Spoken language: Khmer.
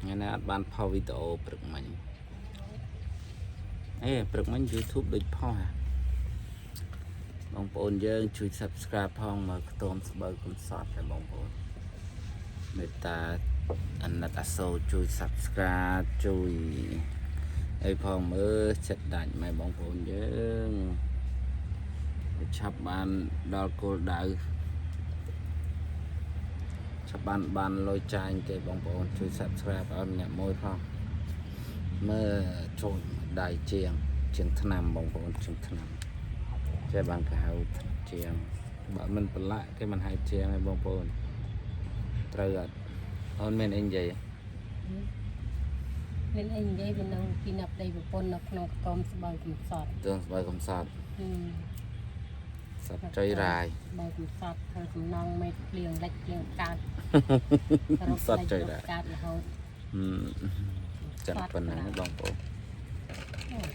ថ្ងៃនេះអត់បានផុសវីដេអូព្រឹកមិញអេព្រឹកមិញ YouTube ដូចផុសហ่ะបងប្អូនយើងជួយ Subscribe ផងមើលខ្ទមស្បូវកំសត់ដែរបងប្អូនមេត្តាអាណិតអាសូរជួយ Subscribe ជួយអីផងមើលចិត្តដាច់ម៉ែបងប្អូនយើងឆាប់បានដល់គោលដៅឆាប់បានបានលុយចាញ់គេបងប្អូនជួយ Subscribe ឲ្យម្នាក់មួយផងមើលជួយដៃជាងជាងឆ្នាំបងប្អូនជាងឆ្នាំចេះបានគេហៅជាងបើមិនប្រឡាក់គេមិនហៅជាងឯងបងប្អូនត្រូវអត់អូនមានអីនិយាយ មានអីនិយាយពីនឹងពីណាប្តីប្រពន្ធនៅក្នុងកុំស្បូវកំសត់ ទងស្បូវកំសត់ ហឹម សត្វចុយរាយ ស្បូវកំសត់ធ្វើសំណងមេឃភ្លៀងលិចភ្លៀងកើត សត្វចុយរាយ កើតរហូត ហឹមចឹងប៉ុណ្ណឹងបងប្អូន អូ